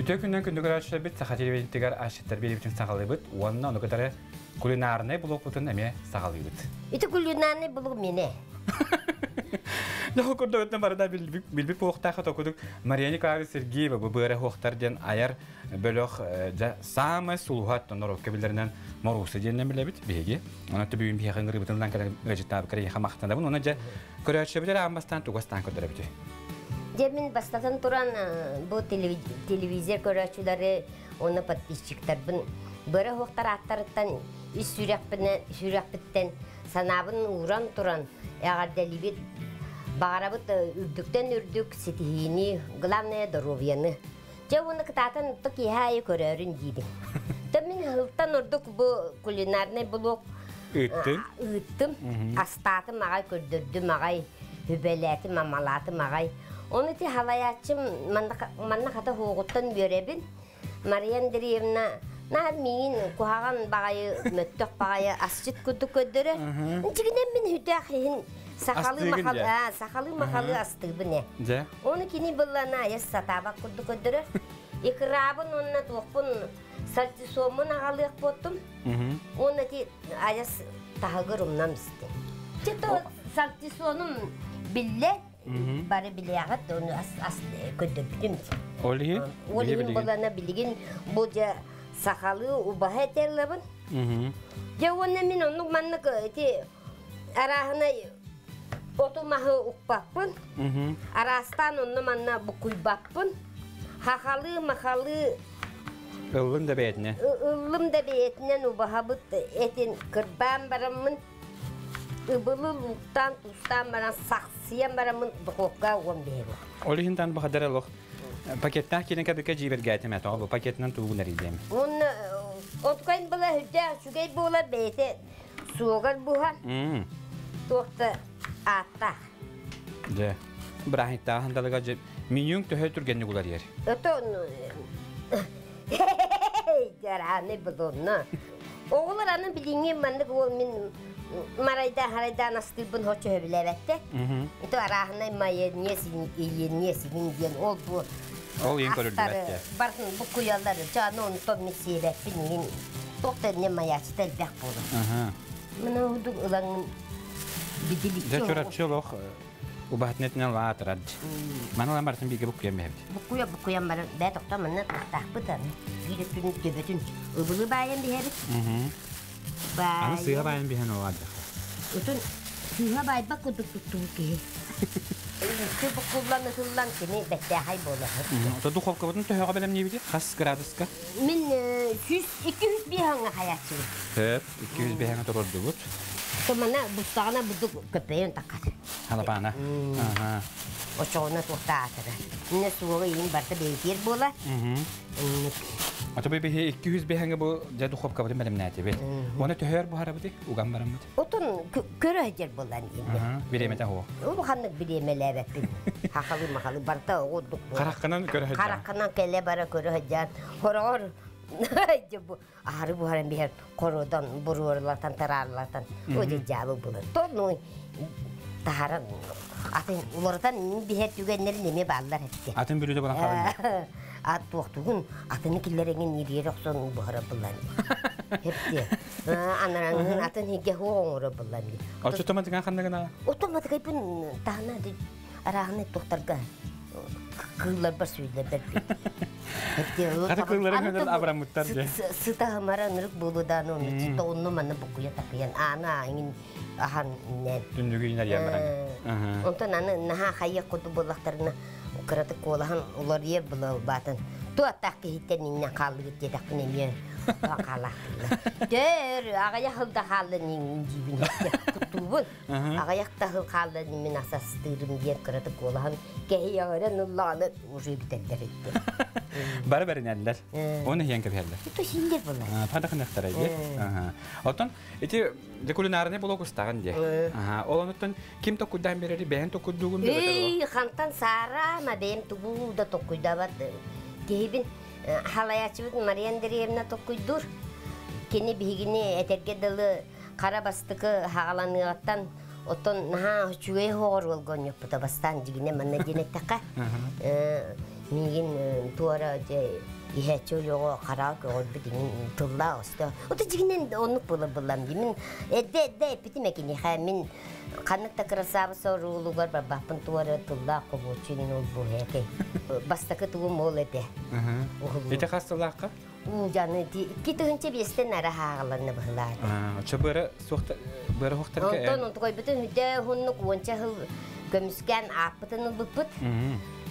Үтүө күннэн күндү көрөөччүлэрбит Саха телевидениетигэр асчыттар биэриибитин саҕалыыбыт уонна ону кытары кулинарнай блокпутун эмиэ саҕалыыбыт. Ити кулинарнай блок миэнэ. Дьол курдук барыта билбит буолуохтаах токудук Мария Николаевна Сергеева бу быара хуохтар диэн айар бөлөх дьэ саамай сулуһа норуокка биллэринэн Моруса диэннэн билэбит биһиги. Онон бүгүн биһиэхэ ыҥырыыбытын кэлэн ыалдьыттаабыккар эйиэхэ махтанабын. Онон дьэ көрөөччүбүтэр аан бастаан тугастаан көрдөрөбүтүй? Дьэ мин бастатан туран бу телевизор көрөөччүлэри уонна подписчиктарбын бөрө уһуктар ааттарыттан ис сүрэхпиттэн санаабын ууран туран эҕэрдэлиибит. Баҕарабыт үрдүктэн үрдүк ситиһиини, главное доруобуйаны. Дьэ уонна кытаатан то киэһэ аайы көрөөрүн диибин. Тэ мин ыһылтан ордук бу кулинарнай блок Ыыттын. Ыыттым, астаатым аҕай, көрдөрдүм аҕай, үбэлээтим, амалаатым аҕай. Ону ити халайааччым манна хата уһуоҕуттан үөрэбин. Мария Андреевна наар миигин куһаҕан баҕайы, мөттөх баҕайы асчыт курдук көрдөрөр. Дьигинэн мин үтээх иһин сахалыы махалы, сахалыы махалы астыыбын ээ. Дьэ. Ону кини быллана айас сатаабат курдук көрдөрөр. Икрабын уонна туохпун сальтисоммун аҕалыах буоттум. Уонна ити айас таһыгыр умнам исти. Чето сальтисонум биллэ, бары билээҕит, ону ас, ас көрдөрбүтүм. Ол иһин? Ол иһин булана билигин бу дьэ сахалыы убаһа этэллэбин. Дьэ уонна мин оннук маннык ити арааһынай оту маһы укпаппын, араастаан онно-манна буккуйбаппын, хахалыы-махалыы Ыллым да бэйэтинэн. Ыллым да бэйэтинэн убаһабыт этин кырбаан бараммын, ыбылы лууктаан, туустаан баран, сахсыйан бараммын духуопка уган биһэбин. Ол иһин тан бахадара олох пакеттаах киирэн кэбикэ дьиибэргээтим этэ. Ол пакетынан тугун эрийдиэм. Уонна отукайын была үрдээх үчүгэй буолар бэйэтэ Суогар буһан, туох да ааттаах. Дьэ, бырааһынньыктааҕы ханталыга дьэ менюҥ төһө түргэнник уларыйар? Ото дьарааны булунна. Оҕолор аны билиҥҥи маннык уол мин марайдаан харайдаан астыырбын хочо сөбүлээбэттэр. Ито арааһынай майонез, иеннез игин диэн ол бу Ол иин көрүллүбэт Бартын буккуйаллар, чааны онтон мин сиэбэппин иин туох да инньэ майааччыта элбэх буолар. Мына удук ылаҥын бидиличчи Дьэ чурапчы олох убаһатынетинэн лаатырар. Маны ылан бартын бииргэ буккуйан бэһэбит. Буккуйа буккуйан баран бээ тохтоо манна тахтаахпыт аны. Биир өттүн төбөтүн ыбылы баайан биһэбит. Аны сыыһа баайан биһэн ол аадах. Утун сыыһа баайбат курдук туттубут киһи. Үстү буккуллан ытыллан кини бэттээхэй буолар. Ото духовкабытын төһөҕө бэлэмниибит? Хас градуска? Мин 205 аҥа хаyaаччыбын. Хөп, 205 туруордубут. Тумана бустаҕына будук көппөйөн таккар. Халапаана. Аха. Очоҕуна туохтаатыра. Инне суоҕа иин барта бэйэтиэр буола. Ото бу биһи 205 бу дьэ духовкабытын бэлэмнээтибит. Уонна төһөр буһарабыты уган бараммыт. Отун көрө сылдьар буолан диэн. Бириэмэтэ хуо. Улаханнык бириэмэлээбэппин. Хахалы махалы барта оҕурдук. Хараххынан көрө сылдьан. Хараххынан кэлэ бара көрө сылдьан. Хороҕор бу аһары буһаран биһэр хородон буруорлатан тараарлатан о дьаабы булар. Тону таһаран атын уларытан биһэр түгэннэрин эмиэ бааллар этте. Атын бүлүүдэ булан хаалар. Ат туохтугун атыны киллэрэҥин ириэр охсон буһара буллан. Хепте. Анараңын атын хиге хуо оҥоро буллан. Оччотоматыган ханныгына? Отоматыгайбын таһына арааһына тухтарга кыылларбар сүүллэрбэр. Хата кыылларын ханан абыраммыттар дьэ. Сыта хымара ынырык буолудаан онну читта онну манна буккуйа такыйан аана аҥин ахан нэн. Түннүгү инэрийэн баран. Онтон аны наһаа хайыах курдук буоллахтарына кыратык куолаһан уларыйар былалбаатын. Туаттаах киһиттэн иннен хааллыгыт диэтэхпин эмиэ хаалаахтыылар. Төр аҕыйах сылда хааллын диибин куттуубун. Аҕыйах да сыл хааллын мин асастыырым диэн кыратык куолаһан кэһиэҕирэн ыллаҕына уже бүтэллэр этти. Бары бэринэллэр. Оны иһэн кэбиһэллэр. Это синдер была. Падахыныахтара ди. Оттон ити кулинарный блок устаҕын дии. Ол онуттан ким токуйдаан берери бэйэн токуйдуугун Эй, хантан саарама бэйэм тугу да токуйдабат. Киһибин халаячыбыт Мария Андреевна токуйдуур. Кини биһигини этэргэ дылы хара бастыкы хаҕаланыаҕыттан оттон наһаа үчүгэй хоҕор уолга онньоппута бастаан дьигинэ манна диэн эттэххэ. Миигин туора дьэ иһээччи өлүөҕэ хараҕа көҕөрбүт иҥин тыллаах өстөөх. Ото дьигинэн оннук буола буллам дии. Мин эрдэ эрдэ эппитим экиниэхэ мин ханнык да кырасаабыса оруулугар барбаппын туора тыллаах хобуоччу иҥин ол буһээкэй. Бастакы тугум ол этэ. Уһуллуу. Ити хас сыллаахха? Дьаны 2005-тэн ара хаагаланна быһылаата. Очо быара суохта быара хуохтарга Онтон онтукайбытын хүдэ уһуннук уонча сыл көмүскээн ааппытын ылбыппыт.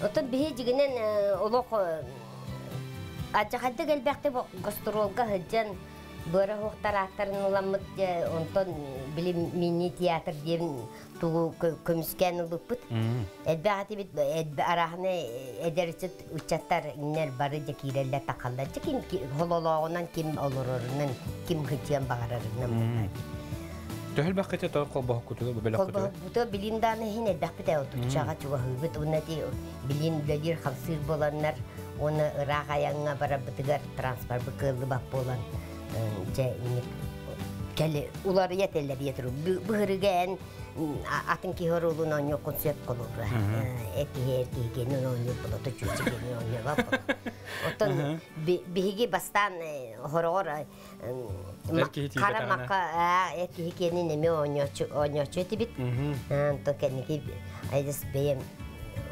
Оттон биһи дьигинэн олох ачахайдык элбэхтик гастролга сылдьан быара хуохтар ааттарын ыламмыт онтон били мини театр диэн тугу көмүскээн ылбыппыт. Элбэх этибит арааһына эдэр ыччаттар иннэр бары дьэ киирэллэр тахаллар. Дьэ ким хололооҕунан ким олорорунан ким хытыан баҕарарынан буолар. Төһөлбөхкөтө то холбоһуккутуга бу бөлөхкүтүгэр? Холбоһуккутуга билин дааны иһин элбэхпит отуччаҕа чугаһыыбыт уонна ти билин үлэлиир хамсыыр буоланнар уонна ыраах айаҥҥа барарбытыгар транспорбы кыаллыбат буолан дьэ инник кэли уларыйа тэлэрийэ туру быһырыга эн атын киһи оруолун оонньуоххун сөп холобура эр киһи эр киһи генин оонньуур болото чүүчү генин оонньообот оттон биһиги бастаан хороҕор хара макка эр киһи киэнин эмиэ оонньооччу оонньооччу этибит то кэнники айдас бэйэм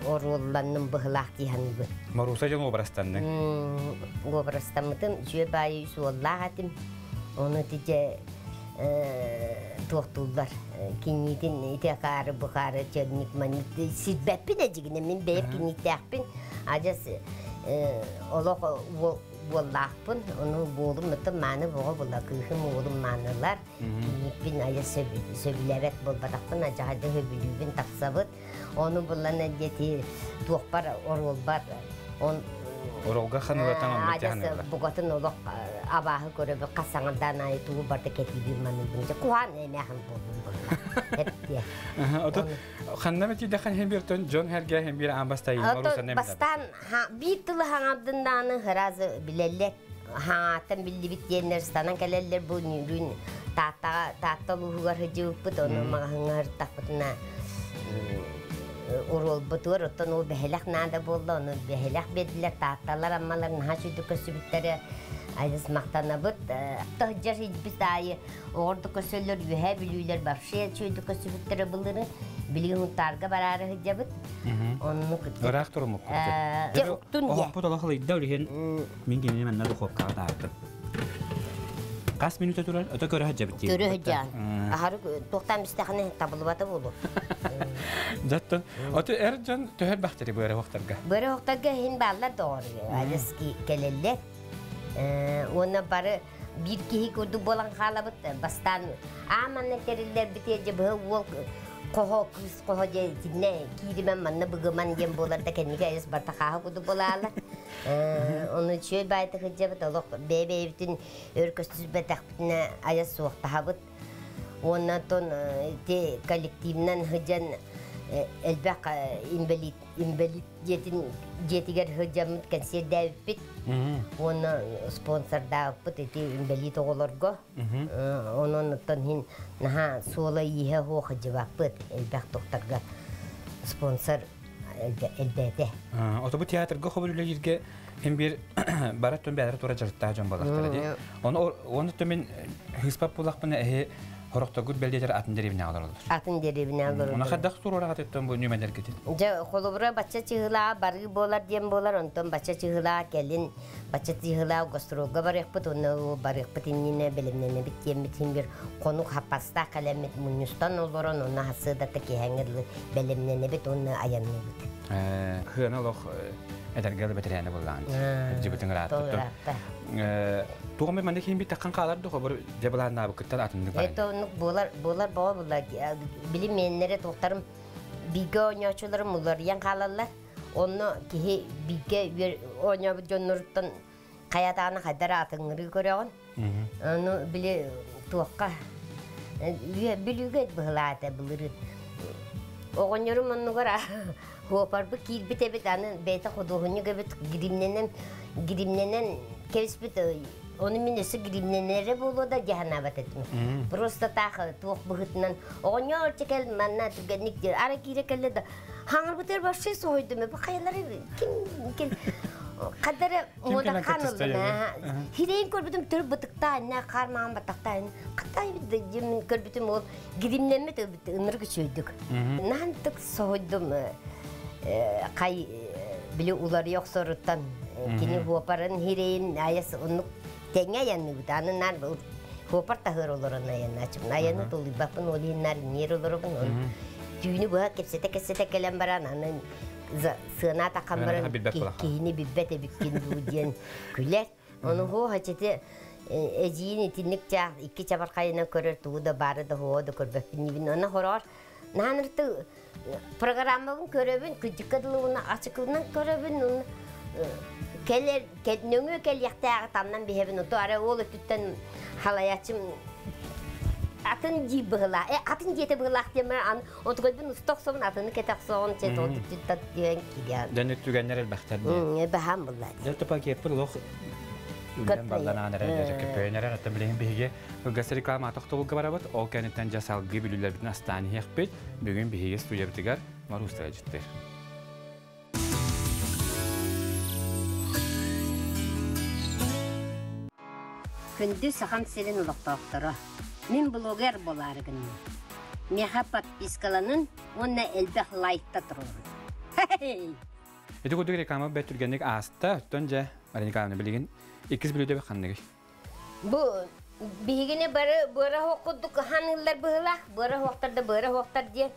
оруолланным быһылаах дии саныыбын. Моруса дьон уобарастанныҥ? Уобарастаммытым, үчүгэй баайы суоллаах этим. Ону ити туохтууллар киниитин ити акаары бухаары черник манник сирбэппин эдьигинэ мин бэйэм кинииттээхпин адьас олох буоллаахпын ону буолум оттон мааны боҕо була кыыһым уолум маанылар кинииппин айа сөбүлээбэт буолбатахпын адьаһайда сөбүлүүбүн тахсабыт Ону буллан диэти туохпар оруолбар он Оролга ханылатан оннук дьаһаныылар. Бугатын олох абааһы көрөбү хас саҥардаан аайы тугу барда кэтиибин маныыбын дьэ куһаан эмээхин буоллум буолла. Эптиэ. Ото ханна битидэхэн хем биртон дьон herге хем бир аан бастайын Ото бастаан биир тылы хаҥардындааны сразу билэллэр. Хаҥааттан биллибит диэннэр станан кэлэллэр бу нүрүүн Тааттаҕа Таатта улууһугар сылдьыбыппыт, ону маҕаһыыҥҥа сырыттахпытына уруолбутугар оттон ол бэһилэх наада буолла, ону бэһилэх биэрдилэр, Таатталар, Аммалар наһаа үчүгүйдүк көрсүбүттэрэ, адьас махтанабыт. Сылдьар сылдьыбыт аайы оҕордук көрсөллөр, Үөһээ Бүлүүлэр вообще үчүгэйдик көрсүбүттэрэ былырыын. Билигин Сунтаарга бараары сылдьабыт. Оннук. Ыраах туруммуккут. Дьэ, уктун дьэ. Оһохпут олох ылыйда, ол иһин мин кинини манна духуопкаҕа таһаардым. Хас минута турар? Өтө көрө сылдьабыт дии. Көрө сылдьаан. Аһары туохтаан истэхинэ табыллыбата буолуо. Дьаттан. Ото эр дьон төһөр бахтары быара уохтарга? Быара уохтарга иһин бааллар доҕор. Адьас кэлэллэр. Уонна бары биир киһи курдук буолан хаалабыт. Бастаан ааманна тэриллэрбит дьэ быһа уол хоһо кыыс хоһо дьэ итиннэ кииримэн манна быгыман диэн буолар да кэннигэ айас барта хааһы курдук буолаалар. Ону үчүгэй баайдык сылдьабыт, олох бэйэ-бэйэбитин өр көстүбэтэхпитинэ айа суохтаһабыт. Уонна оттон ити коллективынан сылдьан элбэх инбэлиит инбэлиит дьиэтин дьиэтигэр сылдьаммыт кэнсиэрдээбиппит. Уонна спонсордаабыппыт ити инбэлиит оҕолорго. Онон оттон иһин наһаа суола-ииһэ суох сылдьыбаппыт элбэх докторга спонсор элбээтэ. Ото бу театрга хобул үлэлииргэ һин биир бара түн бэйэлэрэ тура дьарыктаах дьон буоллахтара дии. Ону оны түмин хыыспап буоллахпына эһи хорохторгут бэлиэтэр атын деревняҕа олороллор. Атын деревняҕа олороллор. Оны хайдах туруораҕатыттан бу нүмэлэргитин? Дьэ, холобура бачча чыһылаа барыы буолар диэн буолар, онтон бачча чыһылаа кэлин бачча чыһылаа гастролга барыахпыт, уонна барыахпыт иннинэ бэлэмнэнэбит диэммит иһин бир хонук хаппастаах кэлэммит мунньустан олорон, онно хасыадата киһэҥҥэ дылы бэлэмнэнэбит уонна айанныыбыт. Хыана олох эдэргэ бэтэрээнэ буоллаҕын. Дьыбытын ыраатта. Туох эмэ манна киин биттэххин хаалар да хобор дьабылааннаабыккыттан атыннык баран. Это оннук буолар буолар боҕо була били меннере туохтарым бииргэ оонньооччуларым уларыйан хаалаллар. Онно киһи бииргэ оонньообут дьонноруттан хайатааны хайдар атыҥырыы көрөҕүн. Ону били туохха бүлүүгэ быһылаата былырыын. Оҕонньорум оннугар хуопарбыт киирбит эбит, аны бэйэтэ худуоһунньук эбит, гримнэнэн гримнэнэн кэбиспит. Ону мин өссө гримнэнэрэ буолуо да дии санаабат этим. Просто таах туох быһыытынан оҕонньор чэ кэл манна түргэнник диэн ара киирэ кэллэ да. Хаңырбытыр вообще соһуйдум. Бу хайалары ким ким Кадары мода хан ыллым. Хирейин көрбүтүм төр бытыкта, инне кар маан батакта. Катай димин көрбүтүм ол гидимнеммит ынырык үчөйдүк. Нантык соһуйдум кай били улар йоксоруттан кини хуопарын хирейин аяс оннук тэҥэ аянныбыт. Аны нар хуопар таһыр олорон аянначым. Аяны тулуйбаппын олиһин нар нер олоробун. Түүнү быһа кепсете кепсете келен баран аны сыана таққан баран киһини билбэт эбиккин дуу диэн күлэр. Ону хоо хачети эжиин итинник чаа икки чабархайынан көрөр тугу да баары да хоо да көрбөппүн. Оны хороор наанырты программабын көрөбүн, кыдьыкка дылыбына ачыкылынан көрөбүн. Келер нөңү келияктаагы тамнан биһебин оту ара ол өттүттен халаячым атын жи быһыла атын диэте быһылаах диэмэр ан отугайбын усток собун атыны кетек соон чет отуттат диэн кириан Дән түгәннәр элбәхтәр ди. Баһам булла. Дә топа кеппер лох үлән баллана нәрә дә кеппенәрә ата билен биһиге гас реклама тохтобулга барабыт ол кәнеттән жасалгы бүлүләр битен астани хехпит бүгүн биһиге студия битигәр Марустра життер. Күндү сахам сирин олохтоохторо. Мин блогер боларыгын. Меха подпискаланын, онна элбэх лайкта турur. Эти кудук реклама бет түргенник аста, оттон же Марина Николаевна билигин иккис бүлүдө ханныгы. Бу биһигини бары быра хоккудук ханыллар быһылах, быра хоктарда быра хоктар дие.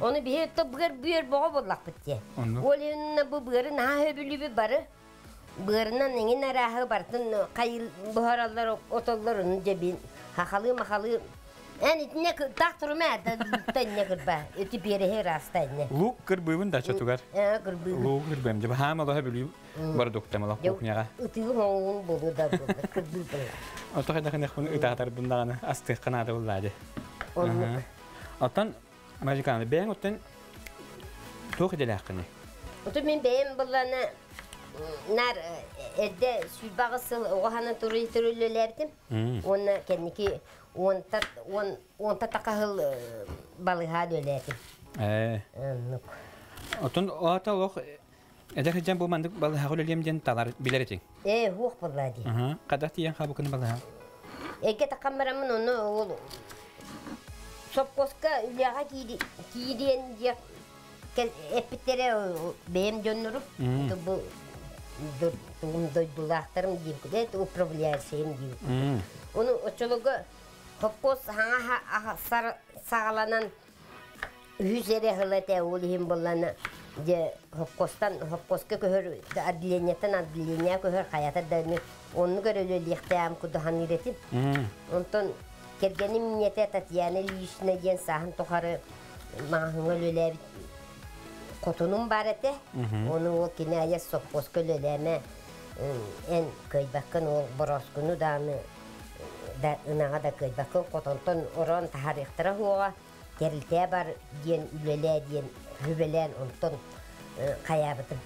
Оны биһи то быгыр бүйөр бого боллакпыт дие. Ол инна бу быры наха хөбүлүбү бары. Бырынан эңин арахы бартын кайыл бухаралар отоллар оны жебин хахалы махалы. Эн итине так турума да тэнне кырба. Өтү береhe раста инне. Лук кырбыбын да чотугар. Кырбы. Лук кырбым. Жаба хама лоха бүлү бар доктамала кухняга. Ытыгы моңун болу да болу. Кырбы болу. Ото хайда ханах бун ытаатар бундаганы астык канада буллады. Оннук. Оттон мажиканы бэң оттон туох иделээхкини. Оту мен бэйэм булланы нар эрде сүлбагы сыл оҕохана туруй түрүллэлээбитим. Уонна кэнники уонта он уонта такаһыл балыһаа дөөлээтим. Оннук. Оттон оата лох эдэр хыджан бу мандык балыһаа үлэлиэм диэн талар билэр этиҥ. Хуох булла ди. Кадах тиийэн хаабыкын балыһаа. Эгэ такаммарамын ону ол сопкоска үлэҕэ киириэн диэх эппиттере бэйэм дьоннору. Бу тугум дойдулаахтарым диир кудет управляющийым диир. Ону очолого хопкос хаҥа саҕаланан үһүс эрэ хылате ол иһин буллана же хопкостан хопкоска көһөр отделениеттан отделение көһөр хаята да онну көрөлөлиэхтээм кудахан иретим. Онтон кергеним нете Татьяна Ильична диэн сааһын тухары маҥаһыҥа үлэлээбит хотунум бар этэ. Ону ол кини айас сопхуоска үлэлээмэ эн кыайбаккын ол бороскуну дааны да ынаҕа да кыайбаккын хотонтон орон таһарыахтара хуоҕа тэрилтээ бар диэн үлэлээ диэн хүбэлээн онтон хайаабытым.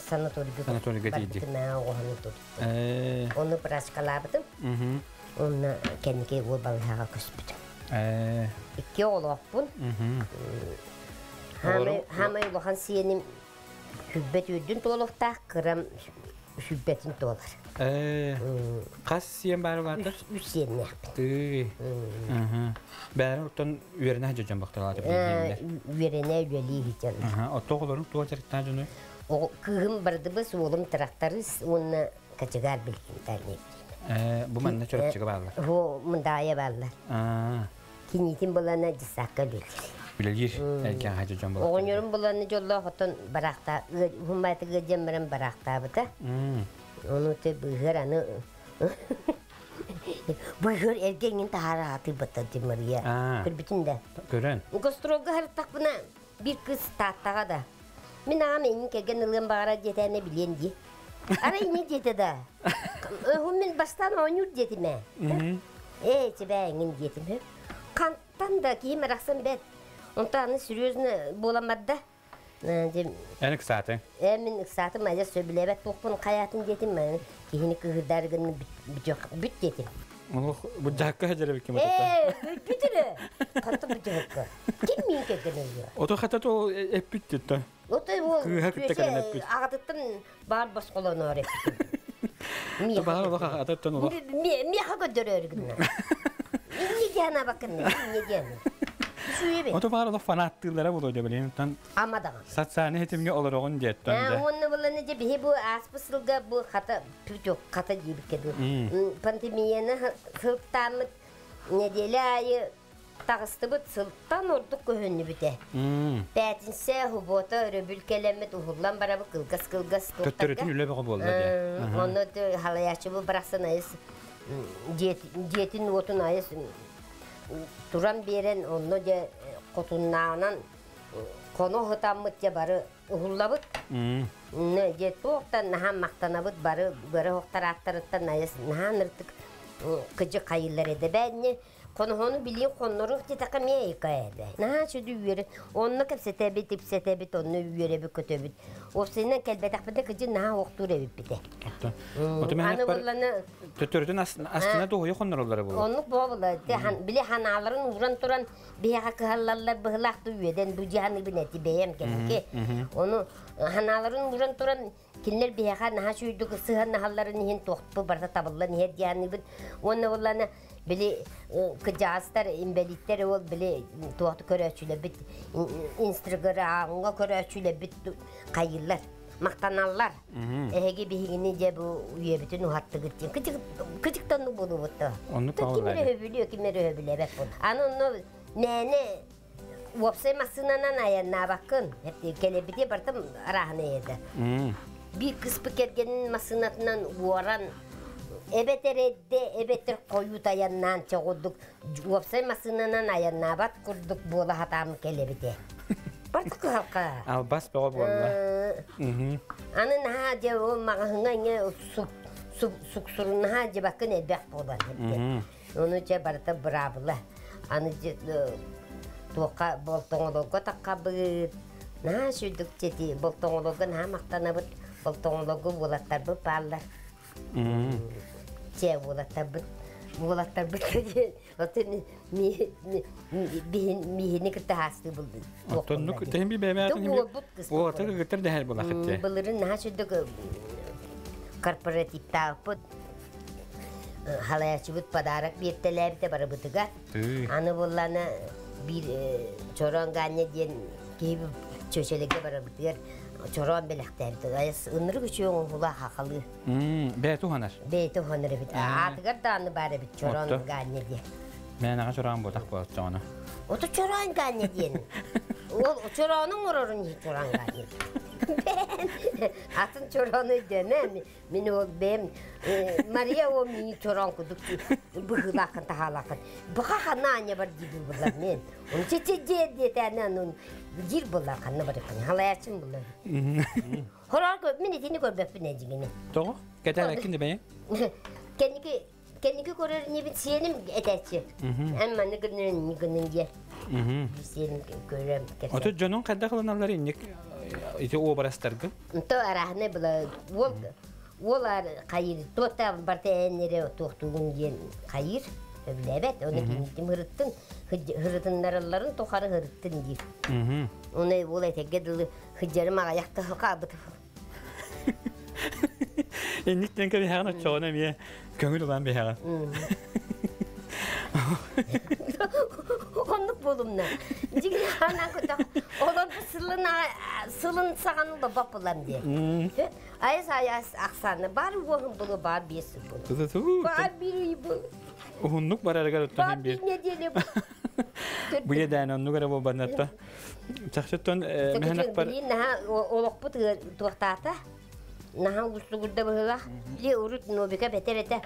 Санаторийга Санаторийга тиийдик. Барбытым, Оны прачкалаабытым. Онна кэнники ол балыһаҕа көспүтүм. Икки оҕолоохпун. Хамай улахан сиэним сүббэт үрдүн туолуохтаах, кырам сүббэтин туолар. Хас сиэн баары баатар? Үс сиэннээхпин. Тыы. Бәрі оттон үөрэнэ дьон бахталааты билигин. Үөрэнэ үлэлии хитэллэр. Отто оҕолорун туох дьарыктаах дьону? Кыыһым бардыбыс, уолум тракторист уонна кочегар билигин Бу манна чөрөпчүгэ бааллар. Бу мындаайа бааллар. Кинитин булана дьысаакка үлэлиир. Үлэлиир эрген хажы дьон болот. Оҕонньорум буланы дьоллоох оттон бараахта хуммааты ыадьан бараахтаабыта. Ону те быһыр аны быһыр эргеҥин таһара атыыбата Мария. Көрбүтүн да. Көрөн. Гастролга харыттахпына бир кыз тааттаҕа да. Мин аҕам эйин кэргэн ылыан баҕара диэтээнэ билиэн дии. Ара ини диэтэ да. Мин бастаан оонньуур диэтим ээ. Чебээҥин диэтим. Хантан да киһим арахсан бэт. Онто аны серьезно буоламмарда. Эн ыксаатыҥ. Мин ыксаатым адьас сөбүлээбэт туохпун хайаатын диэтим. Киһини кыһырдарыгын бүт диэтим. Олох бу дьаһакка сылдьар ким Ээ, бүппүт эрэ. Ханта бу дьаһакка? Ким миин кэргэн өлүө? Ото хата то эппит тетта. Ото ол Кыыһа кытта кэлэн эппит. Аҕатыттан баар босхолоноор эппит. Баар олох аҕатыттан олох. Миэхэ көрдөрөөр гынна. Инне диэн абаккын, инне диэн. Үчүгэйбин. Ото баар олох фанаттыыллара буолуо дьэ билигин Ама даҕаны. Социальный ситимҥэ олороҕун диэттэн дэ. Уонна буланы дьэ биһи бу ааспыт сылга бу хата түтүк хата диэбиккэ дуу. Пандемияны сылтааммыт нэдиэлэ аайы таҕыстыбыт сылтан ордук көһүннүбүтэ. Пятница, суббота, өрөбүл кэлэммит уһуллан барабыт кылгас-кылгас Төттөрүтүн үлэ бөҕө буолла дии. Онно халайааччы бу барахсан айыс дьиэтин уотун айыс туран биэрэн онно дьэ хотуннааҕынан хоно сытаммыт дьэ бары уһуллабыт. Дьэ туохтан наһаа махтанабыт бары бары охтарааттарыттан айас наһаа ыныртык кыдьык хайыллар эдэ бээнньи хоноһону билиин хонноруох диэтэххэ эмиэ эйка эбэ. Наһаа сүдү үөрэ онно кэпсэтэбит, ипсэтэбит, онно үөрэбит, көтөбүт. Уопсайынан кэлбэтэхпитэ кыдьык наһаа охтуур эбиппитэ. Аны булланы Төттөрүтүн астына дуһуйу хоннороллоро буолуо. Оннук буолла. Били ханааларын ууран туран биһиэхэ кыһаллаллар быһылаах да үөдэн бу дьаһаныбын эти бэйэм кэнники. Ону ханааларын ууран туран кинилэр биһиэхэ наһаа сүүрдүк сыһаннаһалларын иһин туохпу барыта табыллан иһэр диэханыыбын. Уонна буллана били кыдьаастар, инбэлииттэр ол били туохту көрөөччүлэрбит инстаграмҥа көрөөччүлэрбит хайыыллар махтаналлар. Эһиги биһигини дьэ бу үйэбитин уһаттыгыт диэн кыдьыктанну буолубут да. Оннук Ким эрэ өһөбүлүө, ким эрэ өһөбүлэбэт буол. Аны онно мээнэ уопсай массыынанан айаннаабаккын. Кэлэбити бартым арааһын эйэдэ. Биир кыспы кэргэнин массыынатынан уоран эбэтэр эрдэ, эбэтэр хойут айаннаан чоҕурдук уопсай массыынанан айаннаабат курдук буола сатаан кэлэбитэ. Барта кыһалка. Албас бөҕө буолла. Аны наһаа дьэ ол маҕаһыҥҥа иҥэ суксуруннаһаа дьыбаккын элбэх буолан Ону дьэ барыта быраабыла. Аны туохха болтоҥолорго таххабыт. Наһаа сүрдүк дьэти болтоҥолорго наһаа махтанабыт. Болтоҥолорго уолаттарбыт бааллар. Чэ уолаттарбыт уолаттарбыт Отun миһини кытта хаастыы булдун. Оттоннук тэһин би бэймээтин уолаттар кыгыттар дэһэр булахытте. Былырын наһаа сүрдүк корпоративтаахпыт халаячыбыт подарок биэртэлээбитэ барыбытыгар. Аны буллана биир чороон Ганя диэн киһи чөчөлөгэ барыбытыгар чороон бэлэхтээбит. Айас ынырык үчүгэй оҥоһуулаах хахалыы. Бэйэтэ уһанар. Бэйэтэ уһанар эбит. Аатыгар даҕаны баар эбит чороон Ганя диэн. Мээнэҕэ чороон буотах буолаччаҕына. Ото чороон Ганя диэн. Ол чороонуҥ орорун иһи чороон Ганя. Атын чороону өйдөмө. Мин ол бэйэм Мария о мини чороон кудук быһыылааххын таһаалааххын. Баха ханна аня бар диир буллар мен. Оны чече дьиэ диэтээнэ анун диир буллар ханна барыккын. Халаячым буллар. Хороор мин итини көрбөппүн эдьигини. Тоҕо? Кэтээбэккин да бэйэ? Кэнники кэнники көрөр инибин сиэним этээччи. Эн манны гыннын инни гыннын диэн. Сиэним көрөм кэпсэ. Ото дьонуҥ хайдах ылыналлар инник ити уобарастаргын? То арааһынай была уол уол хайыр туота барта эннере туохтуугун диэн хайыр өбүлээбэт. Оны кинитим хырыттын хырытыннаралларын тухары хырыттын диир. Оны уол этэргэ дылы Хыдьарым аҕыйахта хаалбыт. Инниктен кэбиһэҕин оччоҕуна эмиэ көҥүл ылан биһэҕин. Оннук буолумна. Дьиҥ хаанан көтөх. Олор бу сылын сылын саҕан лобоп булан диye. Айас айас ахсааны бар уоһун булу бар биэс булу. Бар бир ый бул. Уһуннук барарыгар оттон бир. Бар неделя бул. Бу едээн оннук эрэ буолбаннарта. Чахчыттан мэһэнэхпэр Билин наһаа олохпут туохтаата. Наһаа уустугурда быһыылаах. Били урут Нобика бэтэр этэ.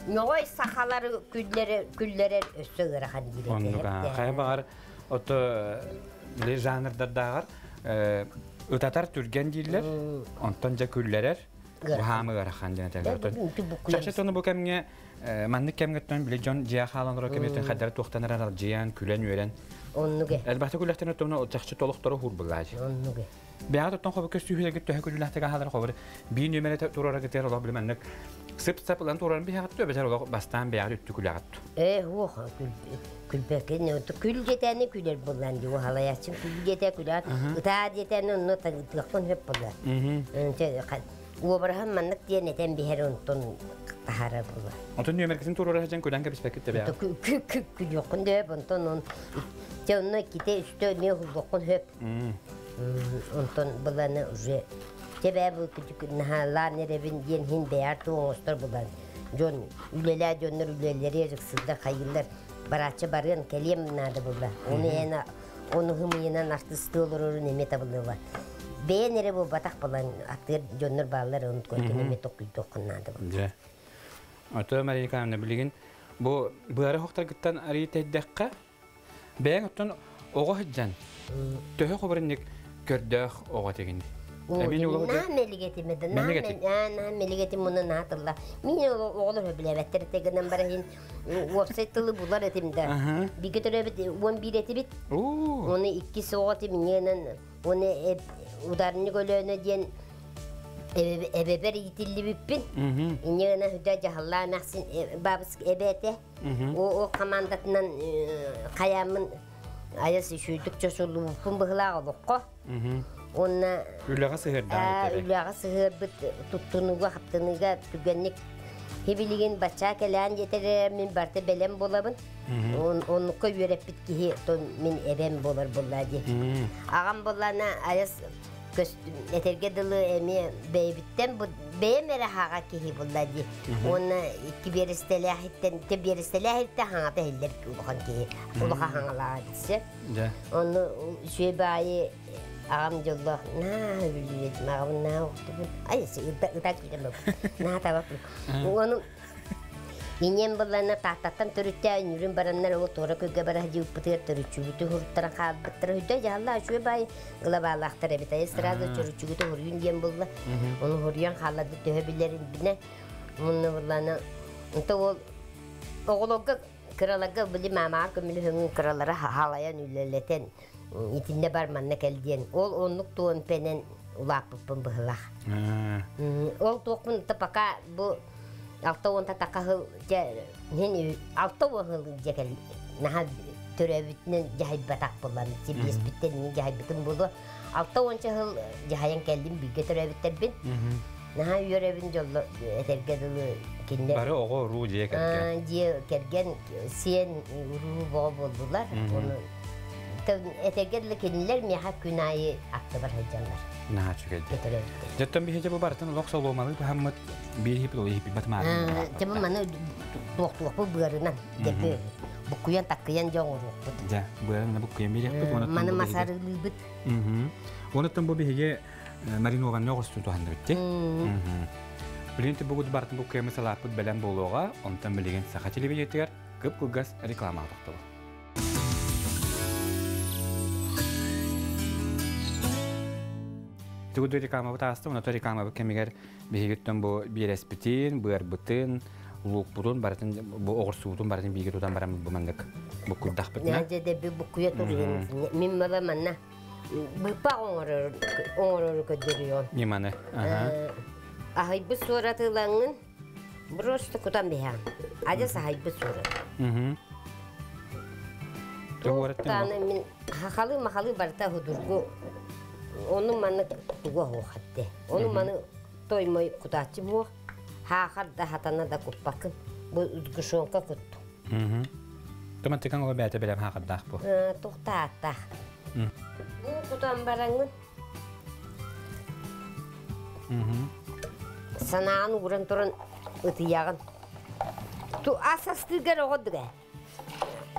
Ньоҕой сахалары күллэрэр күллэрэр өссө ыарахан диир Оннук хайа баҕар ото били жанрдардааҕар ытатар түргэн дииллэр, онтон дьэ күллэрэр баһаам ыарахан диэн этэллэр. Чахчы тону бу кэмҥэ маннык кэмҥэ били дьон дьиэ хаалан олорор кэмиттэн хайдары туохтан эрэ аралдьыйан, күлэн-үөрэн. Оннуге. Элбэхтэ күлэхтэн оттомно чахчы толохторо хуурбуллаачы. Оннуге. Бэйэҕит оттон хобу көстүүһүлэргит төһө күлүлэхтик аһалар хобур биир нүөмэрэ туруораргытыгар олох билимэнник сып-сап ылан туруоран биһэҕит ту эбэтэр олох бастаан бэйэҕит үттү күлэҕит ту. Ээ хуох күлбэкин күл диэтэни күлэр буллан дии халайааччын күл диэтэ күлэт ытаа диэтэни онно тыахпын хөп булла. Уобараһын маннык диэн этэн биһэр онтон таһаарар була. Онтон нүөмэргитин туруора сылдьан күлэн кэбиспэккит да бэйэҕит. Күлүөххүн да онтон он те онно иккитэ үстэ эмиэ уһуллуоххун хөп. Онтон быланы уже тебээ бу наһаалаан эрэбин диэн хин бэйэр туу оҥостор булан дьон үлэлээ дьоннор үлэлэри ыксыллар хайыыллар барааччы барыан кэлиэм наада була. Ону эн ону хымыйынан артыстыы олорорун эмиэ табыллыба. Бэйэн эрэ буолбатах булан аттыыр дьоннор бааллар оны көртөн эмиэ токуйдуоххун наада була. Дьэ. Ото Мария Николаевна билигин бу быары хохтаргыттан арыйы тэйдэххэ бэйэҥ оттон оҕо сылдьан төһө хобуринник көрдөөх оҕо тигин. Наа мэлигетим да наа мэлигетим муна наатылла. Мин оҕолор билэбэттэр тегынан барахин уопсай тылы булар этим да. Бигэ төрөбүт 11 этибит. Оны икки оҕо тимненен оны ударник өлөөнө диэн эбэбэр иитиллибиппин. Инньэ хүдэ дьаһаллаа эмээхсин бабыс эбээтэ. О командатынан хайааммын айас үчүйдүк чосуллубуппун быһылаах олоххо. Уонна үлэҕэ сыһыардаах үлэҕэ сыһыарбыт туттунууга хаптыныыга түгэнник хибилигин баччаа кэлээн диэтэр мин барыта бэлэм буолабын. Оннукка үөрэппит киһи тон мин эбэм буолар буолла дии. Аҕам буоллаана айас этэргэ дылы эмиэ бэйэбиттэн бэйэм эрэ хаҕа киһи буолла дии. Уонна икки биэрэстэлээхиттэн те биэрэстэлээхиттэн хаҥата иһиллэр улахан киһи улахан хаҥалааҕа диссе. Ону үчүгэй баайы аҕам дьоллоох наа үлүлүөтүм аҕабын наа охтубун ай ыта киирэн наа табаппын. Ону Иньэм быллана Тааттаттан төрүттээн үнүрүн бараннар ол туора күлгэ бара сылдьыбыппытыгар төрүччүбүтү уһуруттаран хаалбыттара үһү дьаһаллаах үчүгэй баай глобалаахтар эбит айа сразу төрүччүгүтү уһуруйун диэн булла ону уһуруйан хаалларбыт төһө билэрин мунна буллана онто ол оҕолорго кыраларга били маамаҕар көмүлүһөҥүн кыралара халайан үлэлэтэн итиннэ бар манна кэл диэн ол оннук туомпэнэн улааппыппын быһылаах ол туохпун пока бу 60 така сыл дьэ мин 60 сыл дьэ кэл наһаа төрөөбүтүнэн дьаһайбатах буоллам сибиэспиттэн мин дьаһайбытым буолуо 60 сыл дьаһайан кэллим бииргэ төрөөбүттэрбин наһаа үөрэбин дьолло этэргэ дылы кинилэр бары оҕо уруу дьиэ кэргэн дьиэ кэргэн сиэн уруу боҕо буоллулар ону этэргэ дылы кинилэр миэхэ күн аайы аттыбар сылдьаллар Наһаа үчүгэй. Дьоттон биһиги бу барытын олох солуомалыы быһаммыт биир иһипит ол иһиппит мааны. Дьэ бу маны туохтуохпут быарынан депи буккуйан таккыйан дьон оҥоруохпут. Дьэ быарынан буккуйан биэриэхпит. Маны масарылыыбыт. Онуттан бу биһиги маринованны оҕустун туһанныбыт ти. Билигин бу барытын буккуйамы салааппыт бэлэм буолуоҕа, онтон билигин саха телевидениетигэр кып-кылгас реклама тохтобул. Тугу рекламабыт ааста, оното рекламабыт кэмигэр биһигиттэн бу биэрэспитин, быарбытын, луукпутун барытын бу оҕурсуутун барытын бииги тутан баран бу маннык буккуйдахпытына. Дьэ дэ буккуйа турун. Мин мала манна быппа оҥорор оҥорору көрдөрүөн. Ньыманы. Аһайбыт суоратылаҥын просто кутан биһээн. Адьас аһайбыт суорат. Туохтааны мин хахалы-махалы барыта худургу ону маны туга хуохатте. Ону маны тоймой кутааччы буох. Хаахар да хатана да куппакын. Бу сгущенка кутту. Томатикан ола бэйэтэ бэлэм хаахардаах бу. Тухтааттаах. Бу кутан бараҥын. Санаан ууран туран ытыйаҕын. Ту ас астыгар оҕо дыга.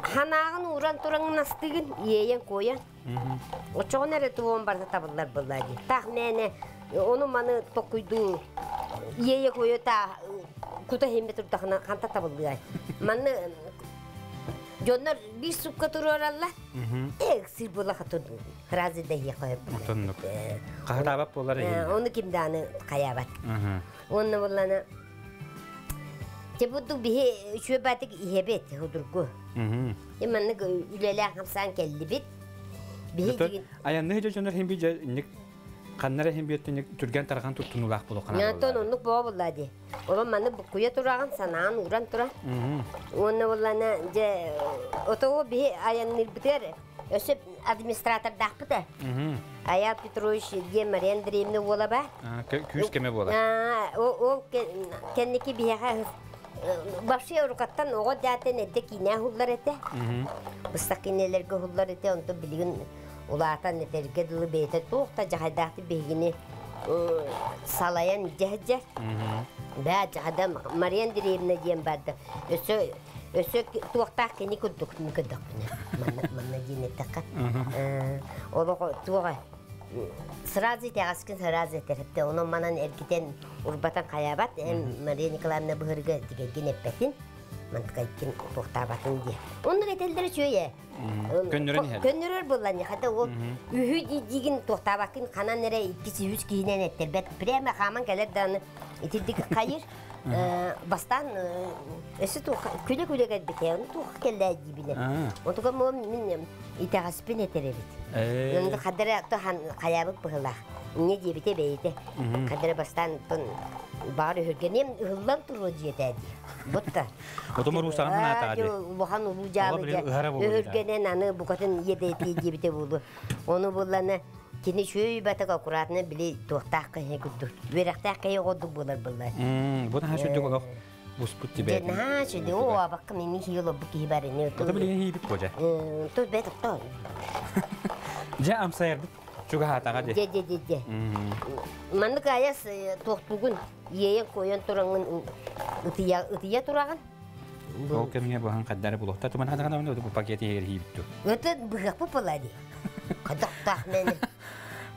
Ханааҕын ууран тураҥын астыгын, иэйэн-куойан. Оччоҕуна эрэ туон барыта табыллар буолла дии. Таах мээнэ ону маны токуйдуу иэйэ-куойа таа кута иһиммит турдахына ханта табыллыай. Манны дьоннор биир сукка туруораллар. Э, сир буола хатun разы да иһиэ Отоннук. Хаһытаабат буолар Ону ким дааны хайаабат. Онно буоллана. Те буддук биһи үчүөбаатык иһэбит худургу. Маннык үлэлээх хамсаан кэллибит. Биһи Айанны дьоннор хин би ханнара хин биэттин түргэн тарҕан туттунуулаах буолуоххана. Нятон оннук боо булла ди. Олон манны буккуйа тураҕын санаан уран тура. Уонна буллана же отоо биһи айаннырбытыгар өссө администратордаахпыта. Аял Петрович диэн Мария Андреевна уола ба. Күүс кеме буола. Ол кэнники биһиэхэ вообще урукаттан оҕо дээтэн эрдэ киинэ уһуллар этэ. Быстах киинэлэргэ уһуллар этэ, онтон билигин улаатан этэргэ дылы бэйэтэ туох да дьаһайдаахтык биһигини салайан дьэһдьэр. Бээ дьаһада Мария Андреевна диэн барда. Өссө өссө туохтаах кини курдук көрдөхпүнэ манна манна диэн эттэххэ. Олох туоҕа сразу итэҕэскин сразу этэр. Онон манан эргитэн урбатан хайаабат. Эн Мария Николаевна быһырга дигэргин эппэтин. Мантыкайкин туохтаабатын диye. Оннук этэллэр үчүөйэ. Көннөрөн иһэр. Көннөрөр буллан хата ол үһү дигин туохтаабаккын ханан эрэ иккис үһүс киһинэн эттербет. Прямо хааман кэлэр дааны итирдик хайыр. Бастаан өссө туох күлэ-күлэ кэлбитэ, ону туох кэллээ диибинэ. Отуга мин итэҕэспин этэр эбит. Онно хадара хайаабыт быһылаах. Инньэ диэбитэ бэйэтэ. Хадара бастаан баар өһүргэниэм ыһыллан туруо диэтэ дии. Бутта. Отомор уусаҕын санаатаҕа дии. Улахан улуу дьаалы өһүргэнэн аны букатын иэдэйти диэбитэ буолу. Ону буллана кини шөй батак аккуратно били туохтаах киһи курдук. Үөрэхтээх киһи оҕордук буолар булла. Бу наһаа сүрдүк олох буспут тибэ. Наһаа сүрдүк оо абакка мини хиил оббу киһи бар ини. Ото билигин хийбит кожа. Тут бэт тохтоо. Дьэ амсайарбыт чугаһаатаҕа дии. Дьэ дьэ дьэ дьэ. Маннык айас туохтуугун иэйэн койон тураҥын ытыйа ытыйа тураҕын. Ол кэмҥэ быһан хаддары булуохта туман хадахана бу пакет иһигэр хийбит ту. Ыты быһыахпыт була дии. Хадахтаах мэне.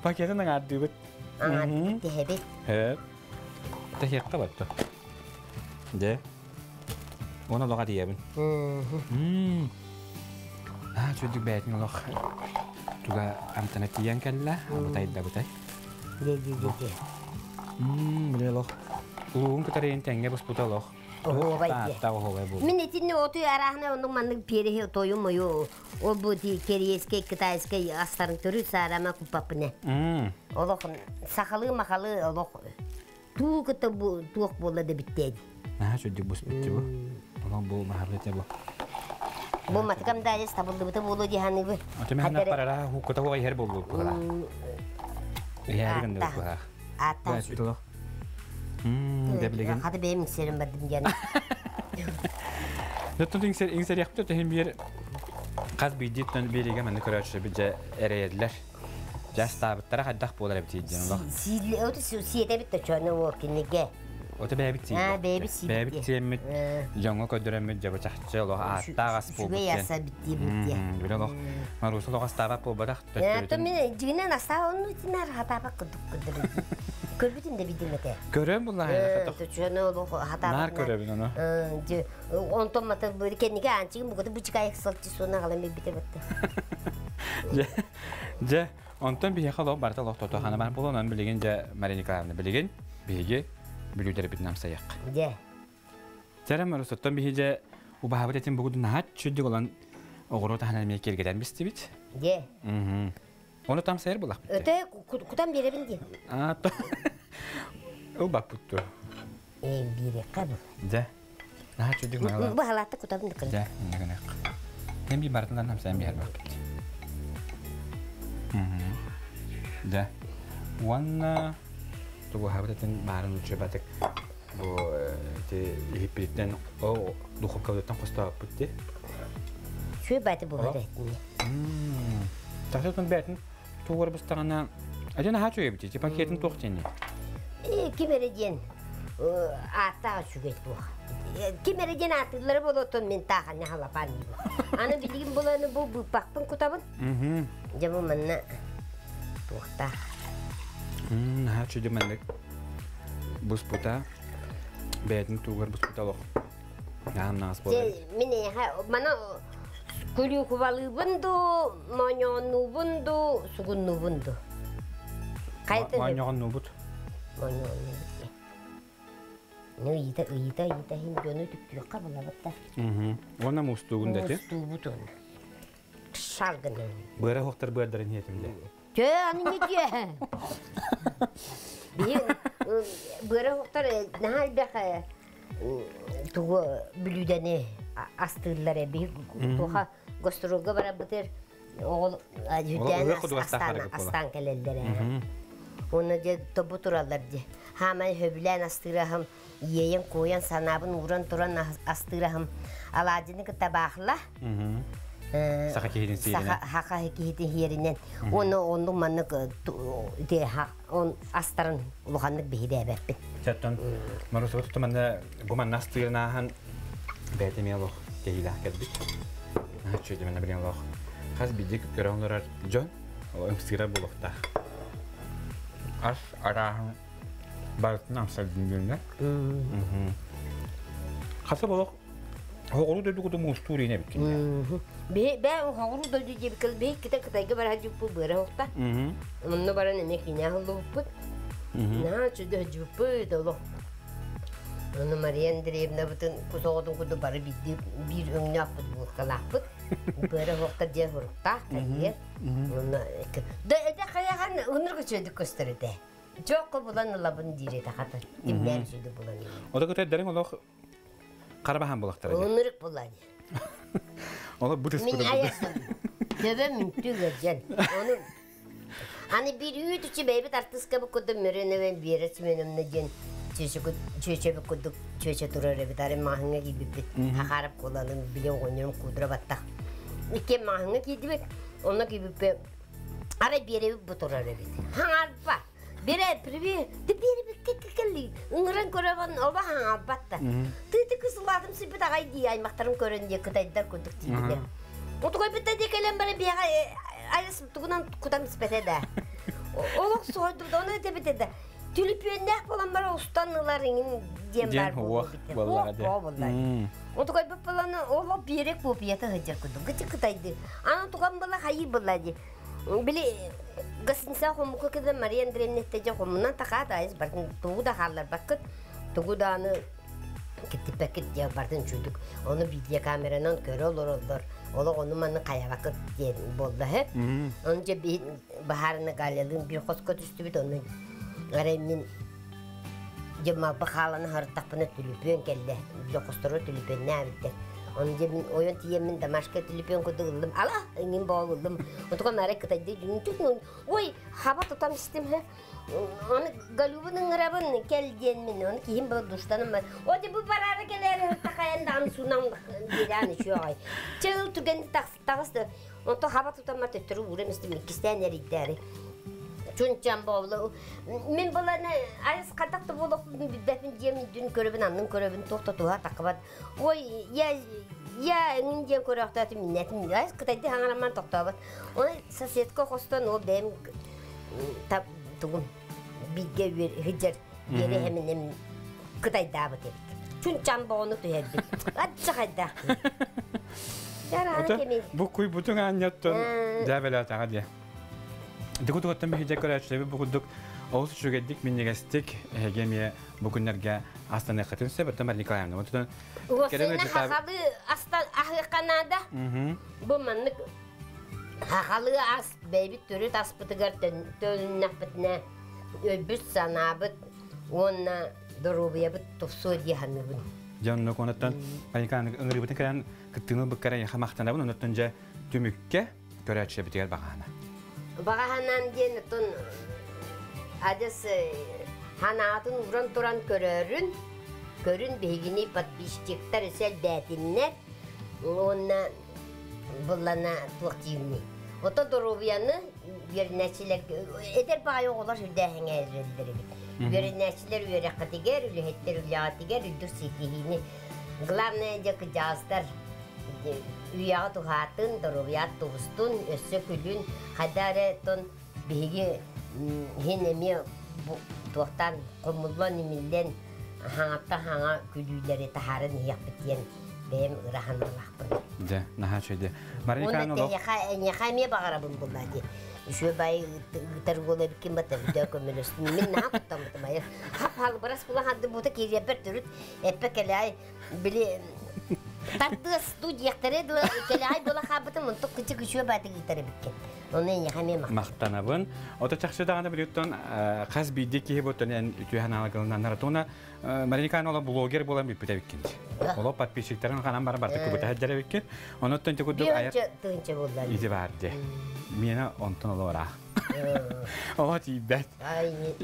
Пакетын аҥаардыыбыт. Аҥаардыыбыт тэһэбит. Хөп. Тэһиэххэ батта. Дьэ. Оны олоҕа тиийэбин. Аа, чүдүк бэйэтин олох туга амтана тиийэн кэллэ, абытай да бытай. Дьэ, дьэ, дьэ, дьэ. Били олох улууһун кытары тэҥҥэ буспута олох. Оһуобай дьэ. Таатта оһуобай буолла. Мин итинни оту арааһына оннук маннык переһи тойум мою ол бу ти кэриэскэй китайскай астарын төрүт саарама куппаппына. Олох сахалыы махалыы олох Туу кытта бу туох буолла да биттээди. Наһаа сүрдүк буспут бу. Олох бу маһарбыт бу. Бу матыкам да табыллыбыта буолуо дии саныыбын. Ото мен аппарара хукката хуга иһэр буолбут була. Иһэр гынды була. Ааттаах. Бу Мм, Хата бэйэм иҥсэрим бардым диэн. Доттон иҥсэр иҥсэриэхпит төһүн биэр хас биирдииттэн биэригэ манны көрөөччү дьэ эрэйэллэр. Дьастаабыттара хайдах буолар эбит диэн олох. Сиэтэбит да чону ол кинигэ. Ото бэйэбит сиэбит. Бэйэбит сиэбит. Бэйэбит сиэммит дьоҥҥо көрдөрөммүт дьэ чахчы олох ааттаах ас буолбут Үчүгэй аса биттиэбит диэ. Били олох Маруса олох астаабат буолбатах. То мен дьигинэн астаа онну тинар хатаабак курдук көрдөрүн. Көрбүтүн да бидим этэ. Көрөн буллаһайна. Чону олох хатаабат. Нар көрөбүн ону. Онтон мата кэннигэ аанчыгын бугаты бычыкайык сылчы суона галам бите батта. Дьэ, онтон биһиэхэ олох барыта олох тото хана бар буолан билигин дьэ Мария Николаевна билигин биһиги бүлүүдэрбитин амсайыах. Дьэ. Чэрэ Марусоттон биһи дьэ убаһабыт этин бугуду наһаа чүддүк олон оҕуруот аһынан эмиэ киэргэтэн бистибит. Дьэ. Ону там сайыр булахпыт. Өтө кутан биэрэбин диэн. Аа, ылбаппыт дуо? Ээ, биэриэххэ бу. Дьэ. Наһаа чүдүк наһаа. Бу халаатта кутабын да Дьэ, иннэ гыныах. Мен би барытынан хамсайан биһэр баппыт. Дьэ. Уонна тугу хаабыт этин баарын учебатык бу ти иһиппититтэн о духовкабытыттан хостооппут ти. Шүө баты буһар этини. Тахсытын бээтин тугар быстаҕына Адьан аһаа чуйабыт ти пакетин туох диэни? Ким эрэ диэн ааттаах үчүгэй туох. Ким эрэ диэн ааттыыллара буолуоттан мин тааханна халапаан диибин. Аны билигин буланы бу быыппахпын кутабын. Дьэ бу манна туохтаах. Наһаа үчүгэй маннык буспута бэйэтин тугар буспута олох наһаа наас буолар. Мин эйиэхэ мана күлүүкубалыыбын дуу, моонньоҕоннуубун дуу, сугуннуубун дуу. Моонньоҕоннуубут. Моонньоҕоннуубут. Ыйыта ыйыта ыйыта иһин дьону түктүөххэ булабыт да. Уонна мустуугун да ти. Мустуубут уонна. Шаргынан. Быара хуохтар быардарын иһэтим дэ. Чө, аны не дьэ. Биһи быара хуохтар наһаа элбэх тугу бүлүүдэни астыыллар биһи туха гастролга барабытыр оҕол үрдээн астаан кэлэллэр Уонна дьэ тобу тураллар дьэ. Хаамай хөбүлээн астыыраһым, иэйэн куойан санаабын ууран туран астыыраһым. Алаадьыны кытта баахла. Саха киһитин сиэринэн. Саха киһитин сиэринэн. Уонна оннук маннык он астарын улаханнык биһирээбэппин. Чаттан Марусова тутуманна бу манна астыырын ааһан бэйэтэ эмиэ олох кэһиилээх кэлбит. Чүөдүмэнэ билэн олох хас биирдии көрө олорор дьон ымсыыра буолуохтаах. Ас арааһын барытын амсардын диэннэр. Хаса олох хоҕуруу дойду куту муустуур ине эбит кинилэр. Бе бе хоҕуруу дойду диэбиккэл бе кита Кытайга барар дьуппу быара хоқта. Онно баран эмиэ кинээ хыллыбыппыт. Наһаа чүдө дьуппут олох. Ону Мария Андреевнабытын кус оҕотун курдук бары биирдии биир өҥнөөхпүт булкалаахпыт. Быара хоқта диэн суруктаах кэлиэ. Онно да эдэ хайахан ынырык үчүгэйдик көстөр этэ. Дьоққо булан ылабын диир этэ хата. Кимнээн үчүгэйдик булан ылабын. Ота көтөрдөрүҥ олох хара баһаан булахтара. Ынырык булан. Олох бу Мин айасым. Төбөм үнтү ыалдьан. Ону аны биир үүт үчү бэйбит артыска бу курдук мөрөнөбөн Биэрэ Семеновна диэн чүөчэбит курдук чүөчэ турар эбит. Ары маһыҥҥа киирбиппит. Хахаарап куолалын били оҕонньорум куудура баттах. Иккиэн маһыҥҥа киирдибит. Онно киирбиппит арай Биэрэбит бу турар эбит. Хаҥарба. Биэрэ, привет. Ты Биэрэбиккэ кэлли. Ыҥыран көрөбөн оба хаҥарбат да. Тыты кысылаатым сиппит аҕай дии аймахтарым көрөн дии кытайдар курдук диибилэр. Утугайбыт да дии кэлэн баран биэҕэ айас тугунан кутан испэтэ да. Олох соһуйдум да оны этэбит да. Түлүпүөннээх буолан баран устан ылар иҥин диэн баар буолбут. Буолла. Утугайбыт буолан олох биэрэ копията сылдьар курдук. Кычы кытайды. Аны туган была хайыы была дии. Били гостиница хомука кэлэн Мария Андреевна эттэ хомунан такаат айыс бардын тугу да хаалларбаккыт тугу дааны киттиппэккит диэн бардын чүйдүк ону видеокамеранан көрө олороллор олох ону маны хайабакыт диэн буолла һэ ону дьэ баһаарына Галялыын биир хоско түстүбүт ону арай мин дьэ малба хаалан аһарыттахпына түлүпүөн кэллэ били хостору түлүпүөннээбиттэр ону дьэ мин ойон тиийэммин домашка түлүпүөн курдук ыллым ала иҥин боол ыллым отука маре кытайды ой хаба тутан истим хэ Оны Галюбун ыҥырабын кэл диэн мин оны киһим был душтаным о бу барары келер тахайан даҕаны суунан бирээн үчүөҕай чыл түгэн таҕысты онто хаба тутаммар төттөрү уурам истим иккистээн эрийдээри чунчан боолу мин буланы айыс хатак да буолуохпун билбэппин диэм дүн көрөбүн аннын көрөбүн туох да туһа таххыбат ой я я эҥин диэн көрөөхтөөтүм миннэтим айыс кытайды хаҥарамман тохтообот оны соседка хостон ол бэйэм тап тугун бииргэ сылдьар биэрэ хэминем кытайдаабыт эбит чунчан боҕону түһэрбит аччахайдаах Бу куйбутуҥ аанньаттан дьээбэлээтаҕа диэ. Дыгы тугаттан биһиде көрөөччүлэби бу курдук олус үчүгэйдик минньигэстик эһиги эмиэ бу күннэргэ астаныаххытын сөп оттон Мария Николаевна отутан Уосайна хахалы астан аһыахха наада. Бу маннык хахалы ас бэйбит төрүт аспытыгар төлүннэхпитинэ өйбүт санаабыт уонна доруобуйабыт тупсуо дии саныыбын. Дьэ оннук онуттан Паниканы ыҥырыыбытын кэлэн кыттыыны ылбыккара эйиэхэ махтанабын онуттан дьэ түмүккэ көрөөччүбүтүгэр баҕаһана. Баҕаһанан диэн оттон адьас ханаатын уран туран көрөөрүн, көрүн биһигини подписчиктар өссө элбээтиннэр уонна буллана туох диибиний. Ото доруобуйаны үөрэнээччилэргэ эдэр баҕайы оҕолор сүрдээһиҥэ эрэллэр эбит. Үөрэнээччилэр үөрэххитигэр, үлэһиттэр үлэҕитигэр үрдүк ситиһиини главное дьэ кыдьаҕастар үйэҕэ туһаатын, доруобуйаҕыт тубустун, өссө күлүн, хайда эрэ тон биһиги иһин эмиэ туохтаан хомуллан имиллэн хаҥаттан хаҥа күлүүлэри таһааран иһиэхпит диэн бэйэм ыра санаалаахпын. Дьэ, наһаа үчүгэй. Уонна эйиэхэ эмиэ баҕарабын булла дии. Үчүгэй баайы ыытар уол эбиккин бата бүтэ көмөлөстүм. Мин наһаа куттаммытым айа. Хап-халбарас була ханды бута киириэппэр төрүт эппэ кэлээй били тардыас студияхтары кэлээй була хаабытым онтук кычык үчүгэй бааты ыытар эбиккин. Ону эйиэхэ эмиэ махтанабын. Ото чахчы даҕаны билиттон хас биирдии киһи буттан эн үтүө санааларгынан туна Мария Николаевна блогер буолан бүппүт эбиккин. Оло подписчиктарын ханан баран барта кыбыта сылдьар эбиккин. Онуттан ити курдук айар тыынча буолла. Ити бар де. Миэнэ онтон оло Оло тиийбэт.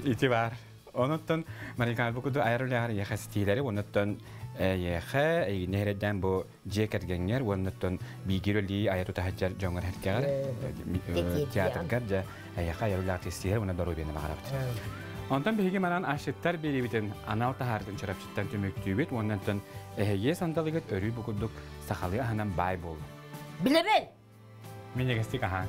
Ити бар. Онуттан Мария Николаевна бу курдук айар үлэҕэр эйиэхэ ситиилэри, онуттан эйиэхэ эйигин эрэддээн бу дьиэ кэргэҥҥэр уоннаттан биигир өлии айа тута сылдьар дьоҥҥор эркэҕэр театргар дьэ эйиэхэ айар үлэҕэ тиэстиһэр уонна доруобуйаны баҕарабыт. Онтон биһиги манан асчыттар биэриибитин анал таһаартын чурапчыттан түмүктүүбүт уонна онтон эһиги сандалыгыт өрүү бу курдук сахалыы аһынан баай буоллун. Билэбин! Минньигэстик аһаан.